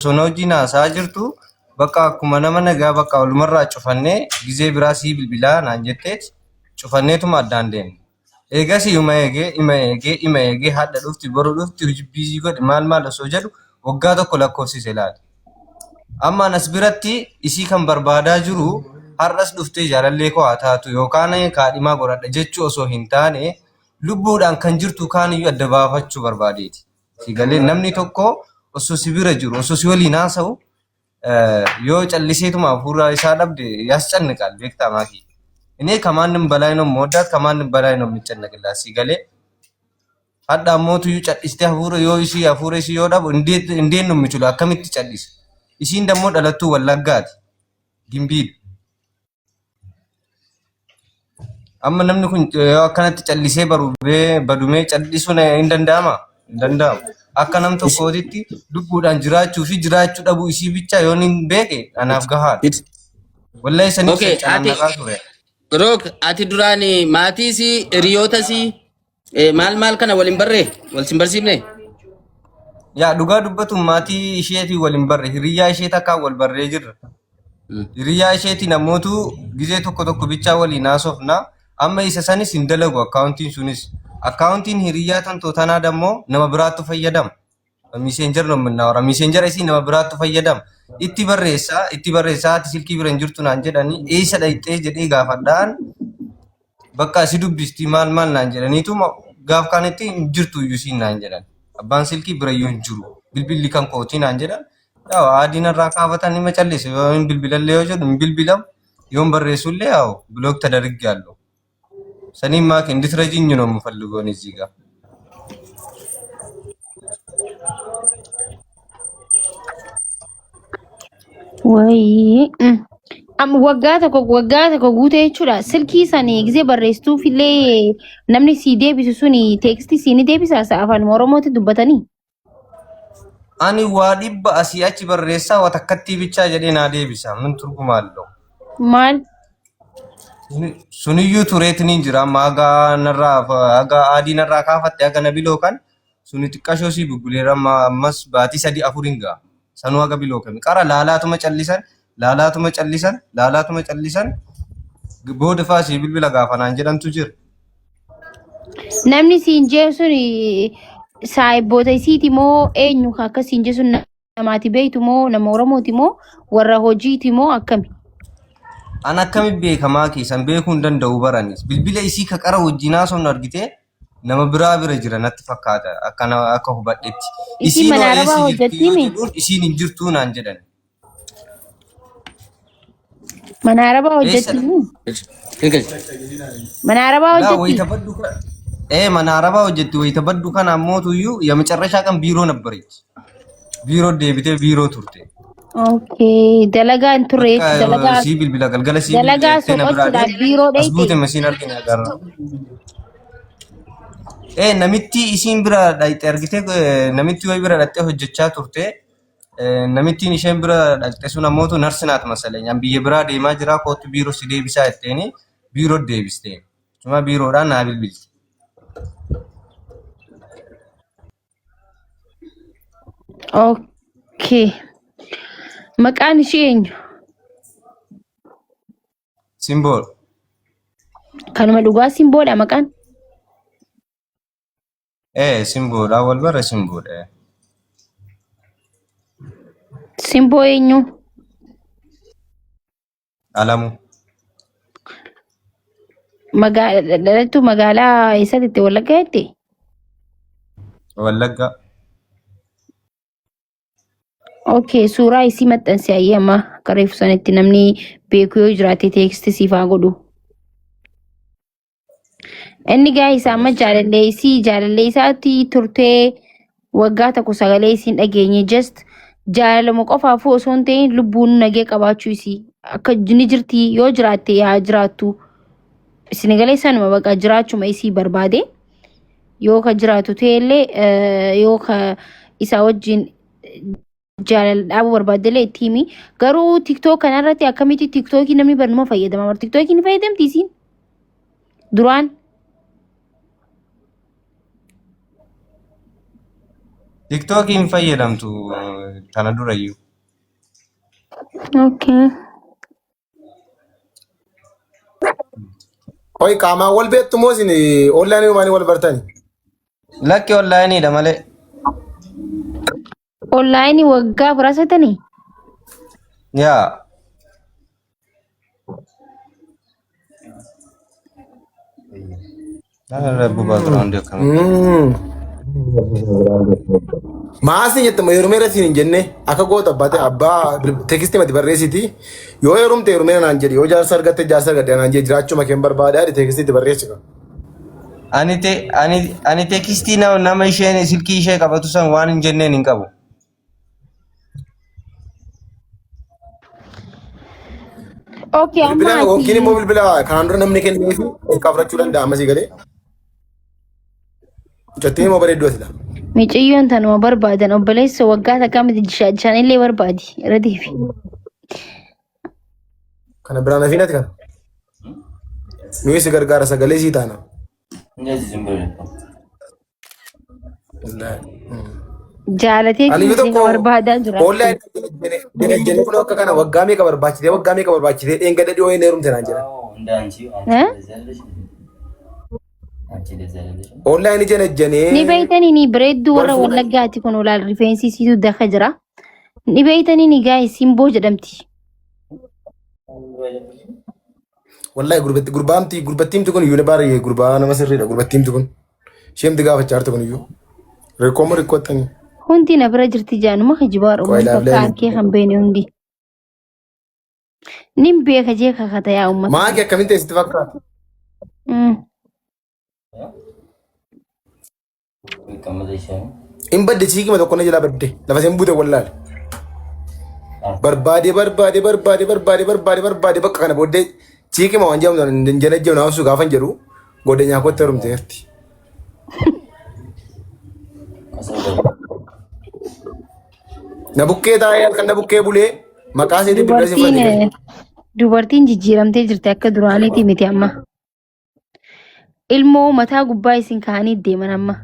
Osoo na wajjin haasa'aa jirtu bakka akkuma nama nagaa bakka walumarraa cufannee gizee biraa sii bilbilaa naan jetteet cufanneetuma addaan deemne. Eegas ima eegee ima eegee ima eegee hadha dhufti boru dhufti hojii biizii godhe maal maal osoo jedhu waggaa tokko lakkoofsise laali. Amma an as biratti isii kan barbaadaa jiru har'as dhuftee jaalallee koo haa taatu yookaan kaadhimaa godhadha jechuu osoo hin taane lubbuudhaan kan jirtu kaaniyyuu adda baafachuu barbaadeeti. Si galee namni tokko osoo si bira jiru osoo si waliin haasa'u yoo calliseetuma hafuura isaa dhabde ያስጨንቃል beektaa maakii እኔ ከማንም በላይ ነው የምወዳት ከማንም በላይ ነው የምጨነቅላት si galee hadha ammootu cadhistee hafuura yoo isii hafuura isii yoo dhabu እንዴት እንዴት ነው የምችለው akkamitti callisa isiin dammoo dhalattuu wallaggaati gimbiidha Amma namni kun yoo akkanatti callisee barubee badumee callisuun hin danda'ama? Hin danda'amu. Akka nam tokkootitti lubbuudhaan jiraachuu fi jiraachuu dhabuu isii bicha yoon hin beeke anaaf gahaadha. Wallahi saniif Okay, san ati canannaqaa ture. Rook, ati duraan maatii sii, hiriyoota sii, maal maal kana wal hin barree? Wal sin barsiifne? Yaa dhugaa dubbatu maatii isheetiin wal hin barre hiriyyaa ishee takkaan wal barree jirra. Hiriyyaa isheetiin ammootu gizee tokko tokko bichaa waliin haasofna. Amma isa sanis hin dalagu akkaawuntiin sunis. Akkaawuntiin hiriyyaa tantoo tanaa dammoo nama biraattu fayyadama. Miiseenjar ነው የምናወራ miiseenjara isii nama biraattu fayyadama. Itti barreessaa itti barreessaa ati silkii bira hin jirtu naan jedhanii eessa dhayxee jedhee gaafadhaan bakka si dubbisti maal maal naan jedhaniitu gaaf kaanitti hin jirtu iyyuu siin naan jedhan. Abbaan silkii bira iyyuu hin jiru. Bilbilli kan kootii naan jedhan. Yaa'u aadiin irraa kaafatan nima callise yoo hin bilbilallee yoo jedhu hin bilbilamu yoo hin barreessullee yaa'u ብሎክ ተደርጌያለሁ። ሰኒማ እንድትረጂኝ ነው የምፈልገው እኔ እዚህ ጋር Wayii. Amma waggaa tokko guutee jechuudha. Silkii sani gisee barreessituuf illee namni sii deebisu suni teekstii sii ni deebisa isa afaan Oromootti dubbatanii. Ani waa dhibba asii achi barreessaa waa takkattii bichaa jedhee naa deebisa. Min turguma allo. Maal? Suniyyuu tureetiniin jira amma haga narraa haga aadii narraa kaafatte haga na biloo kan suni xiqqashoo sii bubbuleera amma ammas baatii sadii afur hin ga'a. Sanuu haga biloo kami. Qara laalaatuma callisan laalaatuma callisan laalaatuma callisan booda faa sii bilbila gaafa naan jedhantu jira. Namni siin jee sun saayibboota isiiti moo eenyu ka akka siin jee sun namaati beektu moo nama Oromooti moo warra hojiiti moo akkami? An akkami beekamaa keessan beekuu hin danda'u baranis. Bilbila isii ka qara wajjin haasofnu argitee nama biraa bira jira natti fakkaata akka akka hubadhetti. Isiin Isiin mana hoo arabaa eessa jirti yoo hojjettiimi? jedhuun isiin hin jirtuu naan jedhan. Mana arabaa Eessa hojjetti? Mana arabaa Laa hojjetti? wayita baddu kana ee mana arabaa hojjetti wayita baddu kana ammootuyyuu የመጨረሻ ቀን ቢሮ ነበረች። ቢሮ deebitee biiroo turte. Okay, dalagaa hin turre Bakka jechuudha. Dalagaa sii bilbila galgala sii bilbila dalagaa jettee na biraa soqochuudhaaf deemte biiroo as dheeyte. buute masiin argine agarra. Ee namitti isiin bira dhaqxe argite namitti wayi bira dhaqxee hojjechaa turte. Namittiin isheen bira dhaqxe sun ammootu narsi naat masaleny. An biyya biraa deemaa jira kootu biiroo si deebisaa jetteeni biiroo deebiste. Cuma biiroodhaan naa bilbilti. Okay. Maqaan ishee eenyu? Simboo. Kanuma dhugaa simboodha maqaan? Ee simboodha wal bara simboodha. Simboo eenyu? Alamu. Dhalattuu magaalaa eessatti itti Wallaggaa jette? Wallaggaa. Okay, suuraa isii maxxansi ayyee amma akka reefu sanitti namni beeku yoo jiraate teeksti siif haa godhu. Inni gaa isaa amma jaalallee isii jaalallee isaatti turtee waggaa tokko sagalee isiin dhageenye just jaalaluma qofaafuu osoo hin ta'in lubbuun nagee qabaachuu isii akka ni jirti yoo jiraatte haa jiraattu isin galee sanuma baqa jiraachuma isii barbaade yoo ka jiraatu ta'ellee yoo ka isaa wajjin jaalala dhaabuu barbaaddellee itti himi. Garuu tiktook kanarratti akkamitti tiktookii namni barnuma fayyadama? Bar tiktookii ni fayyadamti isiin duraan. Tiktookii hin fayyadamtu tana durayyuu. Okay. Qoy qaamaan wal beektu moo isin onlaayinii uumaanii wal bartani? Lakki onlaayiniidha malee. Onlaayinii waggaa furasatanii? Yaa. Rabbu background akkamii. Maasii jette moo heerumeera siin hin jenne akka goota abbaa ta'e abbaa teekistii mati barreessiti yoo heerumte heerumeera naan jedhi yoo jaarsa argatte jaarsa argadhe naan jedhi jiraachuu makeen barbaada jedhi teekistii itti barreessi. Ani te ani ani teekistii nama isheen silkii ishee qabatu san waan hin jenneen hin qabu. Okay, amma Bilbila yookiin immoo ati bilbila kanaan dura namni kenneefi harkaa fudhachuu danda'a ammasii galee. Mucattiin immoo bareedduu asidha. Miciyyoon tanuma barbaadan obboleessa waggaa takka miti jishaanillee barbaadi irra deebi. Kana biraan hafiin ati kana. Nuyi si gargaara sagalee sii taana. Jaalatee Ani isin tokko barbaadaa jira. Oollaan jedhanii kun akka kana waggaa meeqa barbaachitee waggaa meeqa barbaachitee dheengadda dhiyoo hin heerumte naan jedhan. Eh? Oollaan ija Ni nejjanee beeytanii ni bareedduu wal warra fuudhan. Wallaggaati kun olaal rifeensi isiitu daka jira. Ni beeytanii ni gaa'e simboo jedhamti. Wallahi gurbatti gurbaamti gurbattiimti kun iyyuu baay'ee gurbaa nama sirriidha gurbattiimti kun. Isheemti gaafachaa jirtu kun iyyuu. Rikkoo moo rikkoottanii? Hundi na bira jirti jaanuma kijibaa Qoy uummata akka ilaalee. arkee kan beene hundi. Nin beeka jee kakata yaa uummata. Maaki akkamiin ta'e sitti fakkaata? Hin badde chiikima tokko na jalaa badde lafa isheen buute wallaale. Barbaade barbaade barbaade barbaade barbaade barbaade bakka kana booddee chiikima waan jedhamu hin jala jedhu naaf gaafa hin jedhu godeenyaa kootti herumteerti. Na bukkee taa'ee halkan na bukkee bulee maqaa isheetiin bilbila ishee Dubartiin fudhatee eh, dubartiin jijjiiramtee jirti akka duraaniiti miti amma. Ilmoo mataa gubbaa isin kaa'anii deeman amma.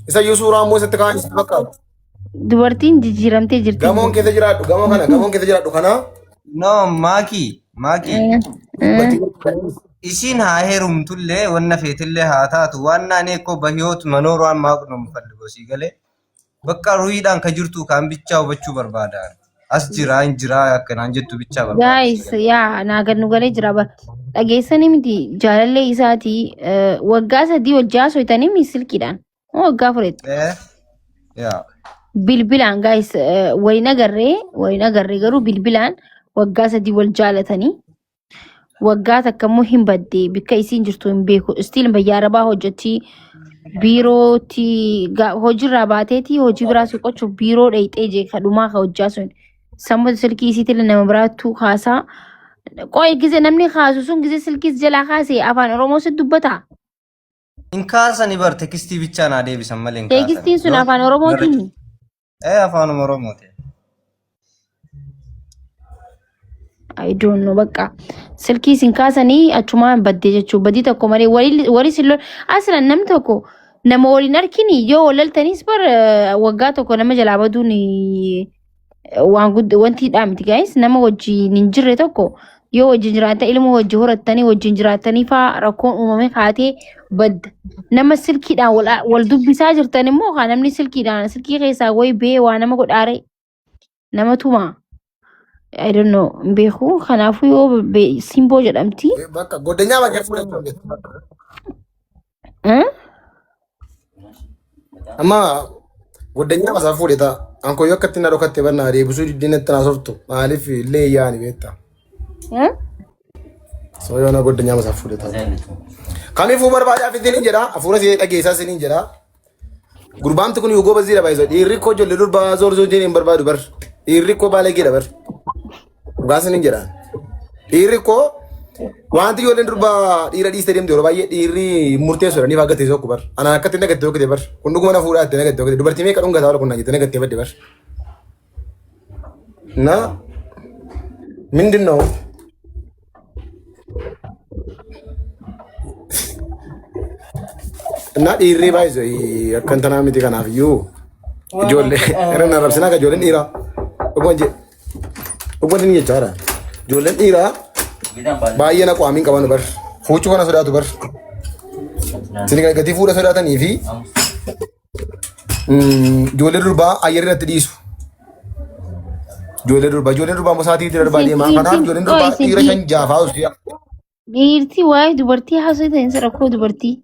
Isa iyyuu suuraa immoo isatti kaa'an sitti fakkaata. Dubartiin jijjiiramtee jirti. Gamoon keessa jiraadhu gamoo kana gamoon keessa jiraadhu kana No maaki maaki. Eh, Isiin haa heerumtullee wanna feetillee haa taatu waan naanee koo bahiyoot manoor waan maaq nu ፈልገው sii galee bakka ruhiidhaan ka jirtu kaan bichaa hubachuu barbaada. As jira hin jira akkanaan jettu bichaa barbaada. Sii Guys, galee. yaa naa gad nu galee jira bara. Dhageessanii miti jaalallee isaatii waggaa 3 wajjin haasofitanii mi silkiidhaan? Moo waggaa 4tti? Eh, yaa. Bilbilaan guys waliin agarree garuu bilbilaan waggaa 3 wal jaalatanii waggaa takka immoo hin badde bikka isiin jirtu hin beeku. Still biyya arabaa hojjetti biirootti hojiirraa baateeti hojii biraa soqochuuf biiroo dhayxee jee kadhumaa ka hojjaa sun. Sammuu silkii isiitillee nama biraattuu kaasaa. Qoy gize namni kaasu sun gize silkiis jalaa kaase afaan Oromoo si dubbata. Hin kaasani bar tekstii bichaa naa deebisan malee hin kaasani. Teekstiin sun Yoo afaan narra Oromootiin. Eh, afaanuma Oromooti. I don't know bakka silkii isin kaasanii achumaan baddee jechuun badii tokko malee warii sin lol asirra namni tokko nama waliin argini yoo walaltanis bar waggaa tokko nama jalaa baduun waan guddaa wanti dhaa miti guys. Nama wajjin hin jirre tokko yoo wajjin jiraatan ilmoo wajjin horattanii wajjin jiraatanii faa rakkoon uumame kaatee badda. Nama silkiidhaan wal dubbisaa jirtan immoo haa namni silkiidhaan silkii keessaa wayi bee waa nama godhaare nama tumaa. I don't know, hin beeku. Kanaafuu yoo simboo jedhamti. Bakka goddanyaa bakka fudhachuu jettu. Eh? Amma goddanyaa masaa fuudhe ta'a. Anko yoo akkatti na dhokatte barnaa deebisuu diddeen itti naa softu maaliif illee yaani beekta. Eh? So yoo na goddanyaa masaa fuudhe ta'a. Kamiifuu barbaadaa fitiniin jedha hafuura si dhageessaa siniin jedha. Gurbaamti kun yugoo baziidha baay'isoo dhiirri koo ijoollee durbaa zoor zoor jedhee hin barbaadu bar. Dhiirri koo baalageedha bar. Dhugaa siniin jedha. Dhiirri koo wanti ijoolleen durbaa dhiira dhiistee deemte yeroo baay'ee dhiirri murteessuudha ni fagattee tokko bar. Anaan akkatti nagattee tokko bar. Kun dhuguma na fuudhaa itti nagattee tokko dubartii meeqa dhungataa wal kunnaa jettee nagattee badde bar. Na ምንድን ነው እና dhiirri baay'isoo akka intanaa miti kanaaf iyyuu Ijoollee irra na arrabsinaa ka ijoolleen dhiiraa. Dhuguma jee. Dhuguma inni jechaadha. Ijoolleen dhiiraa baay'ee na qaamiin qaban bar. Fuuchuu kana sodaatu bar. Isin gatii fuudha sodaatanii fi ijoollee durbaa ayyarri irratti dhiisu. Ijoollee durbaa immoo sa'aatii itti darbaa Isin deema. Kanaaf dhiirti ijoolleen qoy durbaa isin dhiira shan jaafaa osoo dhiirti waa'ee dubartii haasoftan isa rakkoo dubartii.